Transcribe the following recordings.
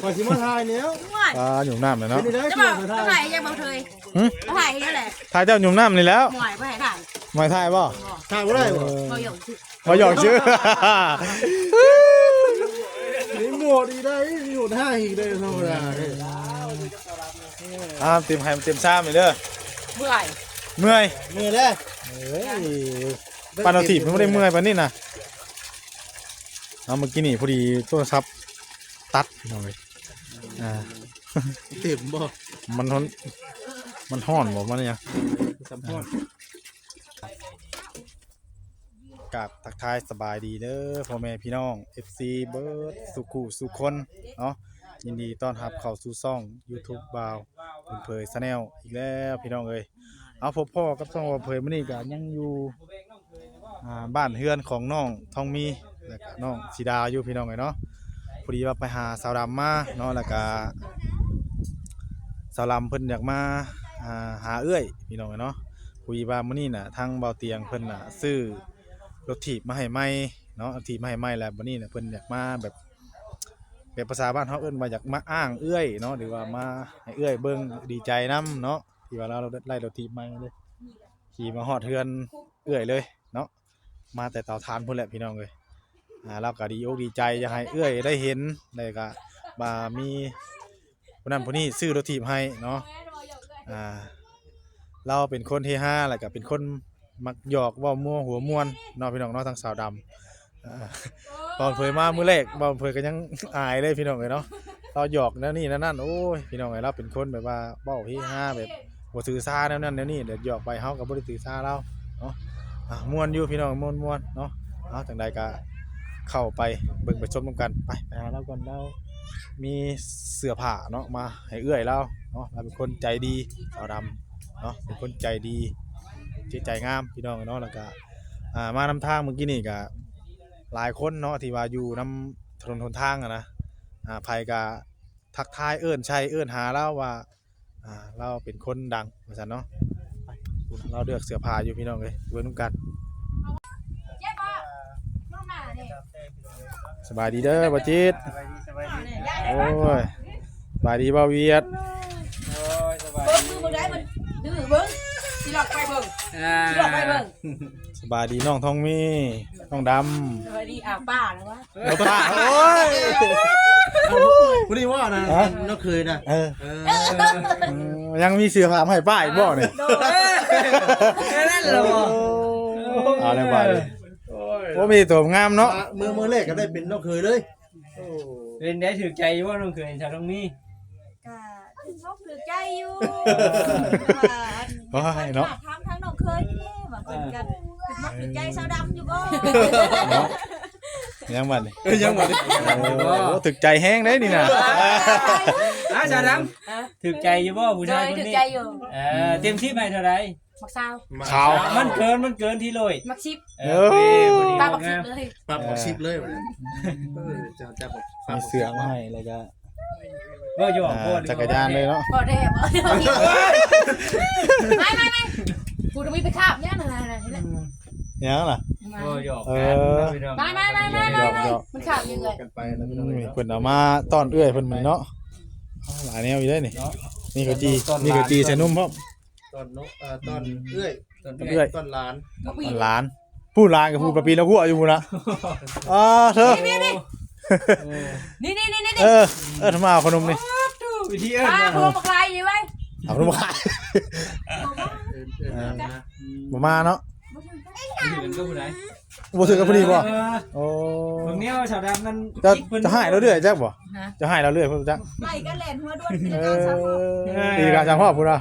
ຂ້ອຍຊິມາຖ່າຍແລ້ວ ໂອ້ຍ ອ່າ ຫຍຸ້ມນ້ຳແລ້ວເນາະ ເປັນໄດ ຈະມາຖ່າຍ ຖ່າຍຍັງບໍ່ເທີຍ ຫຶ? ຖ່າຍນີ້ແຫຼະ ຖ່າຍເຈົ້າຫຍຸ້ມນ້ຳນີ້ແລ້ວ ໝວຍບໍ່ໃຫ້ຖ່າຍ ໝວຍຖ່າຍບໍ່? ຖ່າຍບໍ່ໄດ້ບໍ່? ບໍ່ຢອກຊື່ ບໍ່ຢອກຊື່ ນີ້ໝວດອີກໄດ້ ມີຫົວໜ້າອີກໄດ້ ທຳມະດາເດ້ ອ່າ ເຕັມໄຮ່ເຕັມຊາມນີ້ເດີ ເມື່ອຍ ເມື່ອຍ ເມື່ອຍແລ້ວ ເອີຍ ປານເອົາຖີບມັນບໍ່ໄດ້ເມື່ອຍປານນີ້ນະ ເອົາ ເມື່ອກີ້ນີ້ພໍດີໂທລະສັບຕັດ ພີ່ນ້ອງເອີຍ ອ່າ ເຕັມບໍ່? ມັນຮ້ອນ ມັນຮ້ອນບໍ່? ມັນຫຍັງ? ສຳຮ້ອນ ກາບທັກທາຍສະບາຍດີເດີພໍ່ແມ່ພີ່ນ້ອງ ເອັຟຊີ ເບິດສູ່ຄູ່ສູ່ຄົນເນາະ ຍິນດີຕ້ອນຮັບເຂົ້າສູ່ຊ່ອງຢູທູບບ່າວບຸນເຜີຍແຊນແນວອີກແລ້ວພີ່ນ້ອງເອີຍ ເອົາ ພົບພໍ້ກັບຊ່ອງບ່າວເຜີຍມື້ນີ້ກະຍັງຢູ່ ອ່າ ບ້ານເຮືອນຂອງນ້ອງທອງມີ ແລະກະນ້ອງສີດາຢູ່ພີ່ນ້ອງເອີຍເນາະ ພໍດີວ່າໄປຫາສາວດຳມາເນາະ ແລະກະສາວດຳເພິ່ນຢາກມາ ອ່າ ຫາເອື້ອຍພີ່ນ້ອງເອີຍເນາະ ພໍດີວ່າມື້ນີ້ນະ ທາງບ່າວຕຽງເພິ່ນນະ ຊື້ລົດຖີບມາໃຫ້ໃໝ່ເນາະ ລົດຖີບມາໃຫ້ໃໝ່ ແລ້ວບັດນີ້ນະ ເພິ່ນຢາກມາແບບ ແບບພາສາບ້ານເຮົາເອີ້ນວ່າຢາກມາອ້າງເອື້ອຍເນາະ ຫຼືວ່າມາໃຫ້ເອື້ອຍເບິ່ງ ດີໃຈນຳເນາະ ທີ່ວ່າລາວໄດ້ລົດຖີບໃໝ່ເລີຍ ຂີ່ມາຮອດເຮືອນເອື້ອຍເລີຍເນາະ ມາແຕ່ເຕົາຖ່ານພຸ້ນແຫຼະພີ່ນ້ອງເອີຍ ອ່າ ລາວກະດີອົກດີໃຈ ຢາກໃຫ້ເອື້ອຍໄດ້ເຫັນ ແລ້ວກະວ່າມີຜູ້ນັ້ນຜູ້ນີ້ຊື້ລົດຖີບໃຫ້ເນາະ ອ່າ ລາວເປັນຄົນເຮຮາ ແລ້ວກະເປັນຄົນມັກຫຍອກ ເວົ້າມົວຫົວມ່ວນເນາະ ພີ່ນ້ອງເນາະ ທາງສາວດຳ ອ່າ ຕອນເຜີຍມາມື້ແລກ ເວົ້າເຜີຍກໍຍັງອາຍເລີຍພີ່ນ້ອງເອີຍເນາະ ລາວຫຍອກແນວນີ້ແນວນັ້ນ ໂອ້ຍ ພີ່ນ້ອງເອີຍ ລາວເປັນຄົນແບບວ່າເວົ້າເຮຮາ ແບບບໍ່ຖືສາແນວນັ້ນແນວນີ້ ແລ້ວຫຍອກໄປ ເຮົາກໍບໍ່ໄດ້ຖືສາລາວເນາະ ອ່າ ມ່ວນຢູ່ພີ່ນ້ອງ ມ່ວນໆເນາະ ເອົາ ຈັ່ງໃດກໍເຂົ້າໄປເບິ່ງໄປຊົມນຳກັນ ໄປ ໄປຫາລາວກ່ອນ ລາວມີເສື້ອຜ້າເນາະ ມາໃຫ້ເອື້ອຍລາວເນາະ ລາວເປັນຄົນໃຈດີ ສາວດຳເນາະ ເປັນຄົນໃຈດີ ຈິດໃຈງາມ ພີ່ນ້ອງເນາະ ແລ້ວກໍ ອ່າ ມານຳທາງມື້ກີ້ນີ້ກໍຫຼາຍຄົນເນາະ ທີ່ວ່າຢູ່ນຳຖະໜົນຫົນທາງຫັ້ນນະ ອ່າ ໃຜກໍທັກທາຍເອີ້ນໃສ່ເອີ້ນຫາລາວວ່າ ອ່າ ລາວເປັນຄົນດັງວ່າຊັ້ນເນາະ ລາວເລືອກເສື້ອຜ້າຢູ່ ພີ່ນ້ອງເອີຍ ເບິ່ງນຳກັນ ສະບາຍດີເດີ ບ່າວຈິດ ສະບາຍດີ ສະບາຍດີ ໂອ້ຍ ສະບາຍດີບ່າວຫວຽດ ໂອ້ຍ ສະບາຍດີ ເບິ່ງມືບໍ່ໄດ້ ມັນດື້ ເບິ່ງ ຊິລອກໄປເບິ່ງ ອ່າ ຊິລອກໄປເບິ່ງ ສະບາຍດີນ້ອງທອງມີ ນ້ອງດຳ ສະບາຍດີ ອ້າວ ປ້າແລ້ວວະ ເອີ ປ້າ ໂອ້ຍ ຜູ້ນີ້ວ່ານະ ຮະ ນ້ອງເຂີຍນະ ເອີ ເອີ ເອີ ຍັງມີເສື້ອຜ້າມາໃຫ້ປ້າອີກບໍ່ນີ້ ໂດຍ ເອີ ນັ້ນລະບໍ່ ເອົາແລ້ວບາດນີ້ ໂອ້ຍ ໂອ້ ມີຕົວງາມເນາະ ມື້ ມື້ແລກກໍໄດ້ເປັນນ້ອງເຂີຍເລີຍ ໂອ້ ເປັນໄດ ຖືກໃຈຢູ່ບໍ່ນ້ອງເຂີຍ ສາວທອງມີ? ກະຖືກອົກຖືກໃຈຢູ່ ເອີ ວ່າອັນ ໂອ້ຍເນາະ ຖາມທາງນ້ອງເຂີຍນີ້ແຫຼະ ວ່າເພິ່ນກະຖືກອົກຖືກໃຈສາວດຳຢູ່ບໍ່ ເນາະ ຍັງບັດນີ້ ເອີ ຍັງບັດນີ້ ໂອ້ ຖືກໃຈແຮງເດ້ນີ້ນະ ອາ ສາວດຳ ຮະ ຖືກໃຈຢູ່ບໍ່ຜູ້ຊາຍຄົນນີ້? ໂດຍ ຖືກໃຈຢູ່ ເອີ ເຕັມສິບໃຫ້ເທົ່າໃດ? ມັກຊາວ ຊາວ ມັນເກີນ ມັນເກີນທີ່ຮ້ອຍ ມັກສິບ ເອີ ເອີ ພໍດີ ປັບມັກສິບເລີຍ ປັບມັກສິບເລີຍ ເອີ ເຈົ້າ ເຈົ້າ ມີເສື້ອມາໃຫ້ ແລ້ວກໍ ບໍ່ຢອກ ອ່າ ບໍ່ ຈັກກະຍານເລີຍເນາະ ບໍ່ແທ້ບໍ່ ໄປ ໄປ ໄປ ກູຕ້ອງມີໄປຄາບຍັງນັ້ນ ຍັງລະ ບໍ່ຢອກ ເອີ ໄປ ໄປ ໄປ ມັນຄາບຍັງເລີຍ ກັນໄປ ອືມ ເພິ່ນເອົາມາຕ້ອນເອື້ອຍເພິ່ນມື້ນີ້ເນາະ ເອົາຫຼາຍແນວຢູ່ເດ້ນີ້ ເນາະ ມີເຂົ້າຈີ່ ມີເຂົ້າຈີ່ໃສ່ນົມພ້ອມ ຕ້ອນນົມ ເອີ ຕ້ອນເອື້ອຍ ອືມ ຕ້ອນເອື້ອຍ ຕ້ອນເອື້ອຍ ຕ້ອນຫຼານ ຕ້ອນຫຼານ ຜູ້ຫຼານກັບຜູ້ປະປີນລະຫົວຢູ່ພຸ້ນນະ ອ່າ ເທີ ນີ້ ນີ້ ນີ້ ນີ້ ນີ້ ນີ້ ເອີ ເອີ້ນມາເອົາຂະໜົມນີ້ ວິທີເອີ້ນ ມາ ເອົາຂະໜົມມາຂາຍນີ້ໄວ້ ເອົາຂະໜົມມາຂາຍ ເອີ້ນ ເອີ້ນມາ ບໍ່ມາເນາະ ບໍ່ຖືກກັນກັບຜູ້ໃດ ບໍ່ຖືກກັບຜູ້ນີ້ບໍ່? ເອີ ໂອ້ ເບິ່ງແນວສາວດຳນັ້ນ ຈະ ຈະຮ້າຍລາວເລື້ອຍຈັກບໍ່? ຮະ ຈະຮ້າຍລາວເລື້ອຍພຸ້ນຈັກ ໄລ່ກັນແລ່ນຫົວດ້ວນ ເອີ ຕີກັນສາມຮອບ ຕີກັນສາມຮອບພຸ້ນວ່າ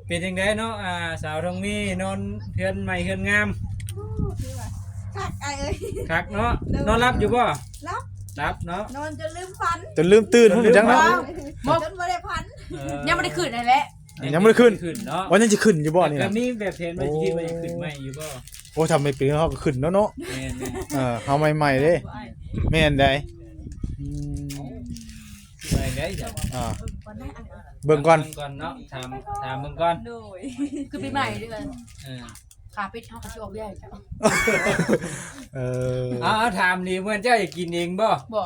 ເປັນຈັ່ງໃດເນາະ ອ່າ ສາວທອງມີນອນເຮືອນໃໝ່ເຮືອນງາມ? ໂອ້ ຄືວ່າຄັກອ້າຍເອີຍ ຄັກເນາະ ໂດຍ ນອນຫຼັບຢູ່ບໍ່? ຫຼັບ ຫຼັບເນາະ ນອນຈົນລືມຝັນ ຈົນລືມຕື່ນພຸ້ນຈັກເນາະ ຈົນບໍ່ໄດ້ຝັນ ເອີ ຍັງບໍ່ໄດ້ຂຶ້ນຫັ້ນແຫຼະ ຍັງບໍ່ໄດ້ຂຶ້ນ ຂຶ້ນເນາະ ວ່າຍັງຊິຂຶ້ນຢູ່ບໍ່ນີ້ນະ? ແບບນີ້ແບບແຜນວ່າຊິຄິດວ່າຈະຂຶ້ນໃໝ່ຢູ່ບໍ່? ໂອ້ ຖ້າແມ່ນເປັນເຮົາກໍຂຶ້ນແລ້ວເນາະ ແມ່ນໆ ເອີ ເຮົາໃໝ່ໆເດ້ ແມ່ນໃດ ອືມ ເບິ່ງໄດ້ ອ່າ ເບິ່ງກ່ອນ ເບິ່ງກ່ອນເນາະ ຖາມ ຖາມເບິ່ງກ່ອນ ໂດຍ ຄືປີໃໝ່ເດີ ເອີ ຂາເປັດເຮົາກໍຊິອອກເວຍໃຫ້ເຈົ້າ ເອີ ເອົາ ເອົາ ຖາມນີ້ ເມື່ອເຈົ້າຢາກກິນເອງບໍ່? ບໍ່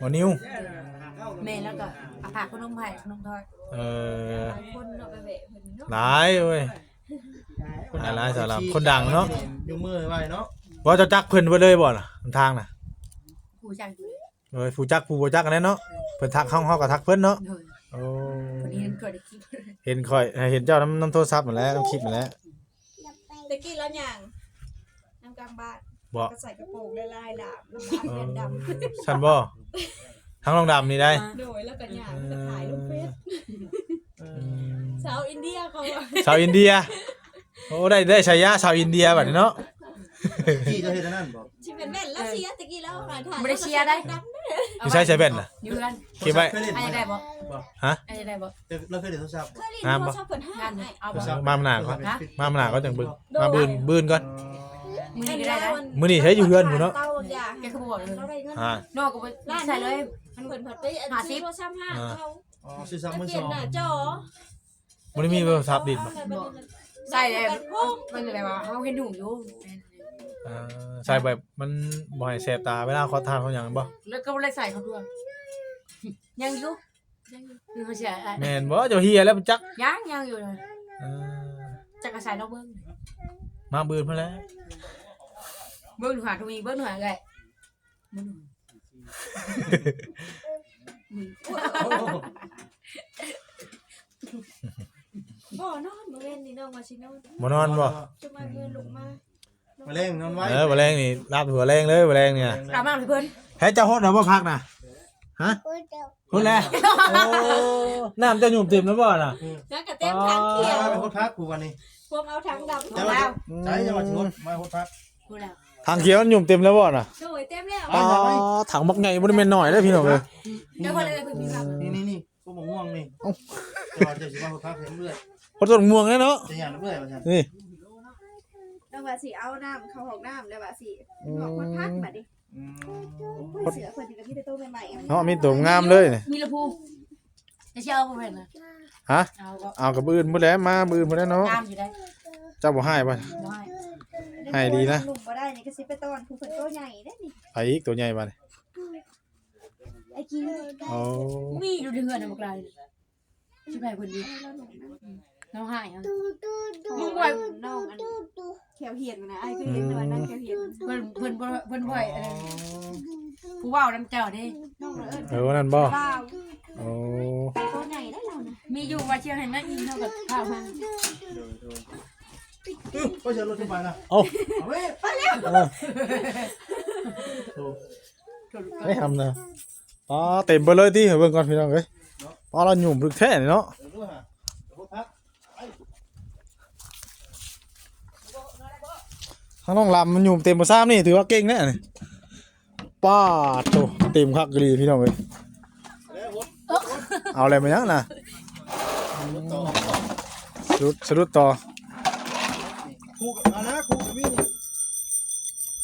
ບໍ່ ນິວ ແມ່ ແລ້ວກໍເອົາຜ້າຂະໜົມໃຫ້ ຂະໜົມທອດ. ເອີ ຫຼາຍເວີຍ ຫຼາຍໆ ສາວລາວ ຄົນດັງເນາະ ຍົກມືໄຫວ້ເນາະ. ບໍ່ ເຈົ້າຈັກເພິ່ນເບິດເລີຍບໍ່ນະ ນຳທາງນະ? ຮູ້ຈັກຢູ່. ໂດຍ ຜູ້ຈັກຜູ້ບໍ່ຈັກຫັ້ນແຫຼະເນາະ ເພິ່ນທັກເຮົາ ເຮົາກໍທັກເພິ່ນເນາະ. ໂດຍ ໂອ້ ເພິ່ນເຫັນຂ້ອຍໃນຄລິບ ເຫັນຂ້ອຍ ເຫັນເຈົ້ານຳ ນຳໂທລະສັບຫັ້ນແຫຼະ ນຳຄລິບຫັ້ນແຫຼະ. ແຕ່ກີ້ລາວຍ່າງນຳກາງບ້ານ ບໍ່ ກໍໃສ່ກະໂປງລາຍໆ ດາມ ແວ່ນດຳ. ຊັ້ນບໍ່? ທັງລອງດຳນີ້ໄດ໋. ໂດຍ ແລ້ວກໍຍ່າງ ແລ້ວກໍຖ່າຍລົງເຟສ. ອືມ ຊາວອິນເດຍເຂົາວ່າ ຊາວອິນເດຍ. ໂອ້ ໄດ້ ໄດ້ສາຍາຊາວອິນເດຍບັດນີ້ເນາະ. ກີ້ເຈົ້າເຮັດອັນນັ້ນບໍ່? ຊິເປັນແວ່ນລາວເສຍ ແຕ່ກີ້ລາວຫາຖ່າຍ ບໍ່ໄດ້ເສຍໄດ໋. ຢູ່ໃສໃສ່ແວ່ນນະ? ຢູ່ເຮືອນ ເກັບໄວ້. ໃຫ້ໄດ້ບໍ່? ຮະ? ໃຫ້ໄດ້ບໍ່? ລາວເຄີຍເຫຼັ້ນໂທລະສັບບໍ່? ງາມບໍ່? ງາມ. ເອົາບໍ່? ມາມື້ໜ້າກ່ອນ ມາມື້ໜ້າກ່ອນຈັ່ງເບິ່ງ ມາມື້ອື່ນ ມື້ອື່ນກ່ອນ. ມື້ນີ້ກໍໄດ້ໄດ໋. ມື້ນີ້ໃຊ້ຢູ່ເຮືອນພຸ້ນເນາະ. ແກຄືບໍ່ບອກເລີຍ? ຮະ? ນອກກໍບໍ່ໃສ່ເລີຍ. ມັນເພິ່ນພັດໄປອັນ ຫ້າສິບ ຊື້ໂທລະສັບໃຫ້ເຂົາ. ອໍ ຊື້ສັບມືສອງ ປ່ຽນໜ້າຈໍ. ບໍ່ໄດ້ມີໂທລະສັບດິນບໍ່? ບໍ່ ໃສ່ແລ້ວ ມັນແບບວ່າເຮົາເຫັນຫຸ່ງຢູ່. ອ່າ ໃສ່ແບບມັນບໍ່ໃຫ້ແສບຕາເວລາເຂົາຖ່າຍເຮົາຫຍັງແມ່ນບໍ່? ແລ້ວກໍບໍ່ໄດ້ໃສ່ເຂົ້າຕົວ. ຍັງຢູ່ ຍັງຢູ່. ແມ່ນບໍ່? ເຈົ້າເຫຍແລ້ວຈັກ. ຍັງ ຍັງຢູ່. ເອີ ຈັກກະໃສ່ລອງເບິ່ງ ມາບືນພຸ້ນແຫຼະ. ເບິ່ງດູຫາ ທະວີ ເບິ່ງດູຫາເອື້ອຍ. ບໍ່ນອນ ມື້ເວັນນີ້ນ້ອງວ່າຊິນອນ. ບໍ່ນອນບໍ່? ຈຸມາເງິນລຸກມາ ມື້ແລງນອນໄວ. ເອີ ມື້ແລງນີ້ ລາບຫົວແລງເລີຍ ມື້ແລງນີ້. ອາບນ້ຳໃຫ້ເພິ່ນ. ໃຫ້ເຈົ້າຫົດແລ້ວບໍ່ຜັກນະ? ຮະ? ພຸ້ນແຫຼະ. ໂອ້ ນ້ຳເຈົ້າຫຍຸ້ມເຕັມແລ້ວບໍ່ນະ? ຍັງກະເຕັມຖັງຂຽວ. ໄປຫົດຜັກກູບັດນີ້ ພວກເອົາຖັງດຳຂອງລາວ. ໃສ ຈະວ່າຊິຫົດ ມາຫົດຜັກ. ພຸ້ນແຫຼະ ຖັງຂຽວມັນຫຍຸ້ມເຕັມແລ້ວບໍ່ນະ? ໂດຍ ເຕັມແລ້ວ. ອໍ ຖັງບັກໃຫຍ່ ບໍ່ໄດ້ແມ່ນນ້ອຍເດ້ພີ່ນ້ອງເອີຍ. ເຈົ້າເພິ່ນເລີຍເພິ່ນມີຄຳ. ນີ້ໆໆ ພວກບັກມ່ວງນີ້. ເຈົ້າວ່າເຈົ້າຊິມາຫົດຜັກໃຫ້ເອື້ອຍ. ຫົດຕົ້ນມ່ວງແລ້ວເນາະ. ຈະຫຍັງເອື້ອຍວ່າຊັ້ນ. ນີ້ ນ້ອງວ່າຊິເອົານ້ຳເຂົ້າຫ້ອງນ້ຳ ແລ້ວວ່າຊິ ອືມ ງອກຫົດຜັກບັດນີ້. ອືມ ໂອ້ຍ ເສື້ອເພິ່ນນີ້ກໍມີແຕ່ໂຕໃໝ່ໆ ເນາະ ມີໂຕງາມເລີຍນີ້. ມີລະພູ ຈະຊິເອົາບໍ່ແມ່ນນະ? ຮະ? ເອົາກໍ ເອົາກໍມື້ອື່ນພຸ້ນແຫຼະ ມາມື້ອື່ນພຸ້ນແຫຼະເນາະ. ງາມຢູ່ເດ້. ເຈົ້າບໍ່ຮ້າຍບໍ່? ບໍ່ຮ້າຍ. ຮ້າຍດີນະ. ນຸ່ງບໍ່ໄດ້ນີ້ກໍຊິໄປຕ້ອນຜູ້ເພິ່ນໂຕໃຫຍ່ເດ້ນີ້. ໃຜອີກໂຕໃຫຍ່ບາດນີ້? ໄອ້ກິນ. ໂອ້ ມີຢູ່ໃນເຮືອນນະ ບັກຫຼາຍ. ຊິໄປເພິ່ນຢູ່ ນ້ອງຫາຍ. ມຶງບໍ່ ນ້ອງອັນແຂວຫຽນນະ ອ້າຍເຄີຍເຫັນ ອືມ ແຕ່ວ່ານັ້ນແຂວຫຽນ. ເພິ່ນ ເພິ່ນບໍ່ ເພິ່ນບໍ່ ເອີ ຜູ້ເວົ້ານຳເຈົ້າເດ້. ນ້ອງເອີ້ນ ເອີ ນັ້ນບໍ່? ໂອ້ ໂຕໃຫຍ່ໄດ໋ລາວນະ. ມີຢູ່ວ່າຊິໃຫ້ມາອີກ ເຮົາກໍພາມາ. ໂດຍ ໂດຍ. ເອີ ບໍ່ເຊື່ອລົດໄປນະ. ເອົ້າ ເອົາເວີຍ ໄປແລ້ວ. ເອີ ໂອ້ ໄດ້ທຳນະ. ອໍ ເຕັມໄປເລີຍຕິ ໃຫ້ເບິ່ງກ່ອນພີ່ນ້ອງເອີຍ. ອໍ ລາວຫຍຸ້ມລຶກແທ້ນີ້ເນາະ. ທາງນ້ອງລຳມັນຫຍຸ້ມເຕັມບໍ່ຊ້ຳນີ້ ຖືວ່າເກັ່ງແລ້ວນີ້. ປາດໂທ້ ເຕັມຄັກອີ່ຫຼີພີ່ນ້ອງເອີຍ. ເອົາແລ້ວແມ່ນຫຍັງນະ? ສະດຸດ ສະດຸດຕໍ່. ຄູ່ກັບ ມານະ ຄູ່ກັບມີນີ້.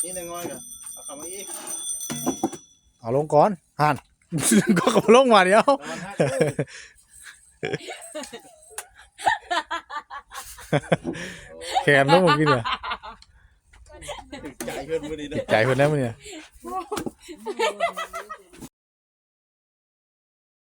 ນີ້ນາຍງອຍກະເອົາເຂົ້າມາອີກ. ເອົາລົງກ່ອນ ຫັ້ນ ກໍເອົາລົງມາດຽວ. ແຂນລົງມາກິນເນຍ. ໃຈເພິ່ນມື້ນີ້ເນາະ ໃຈເພິ່ນແລ້ວມື້ນີ້.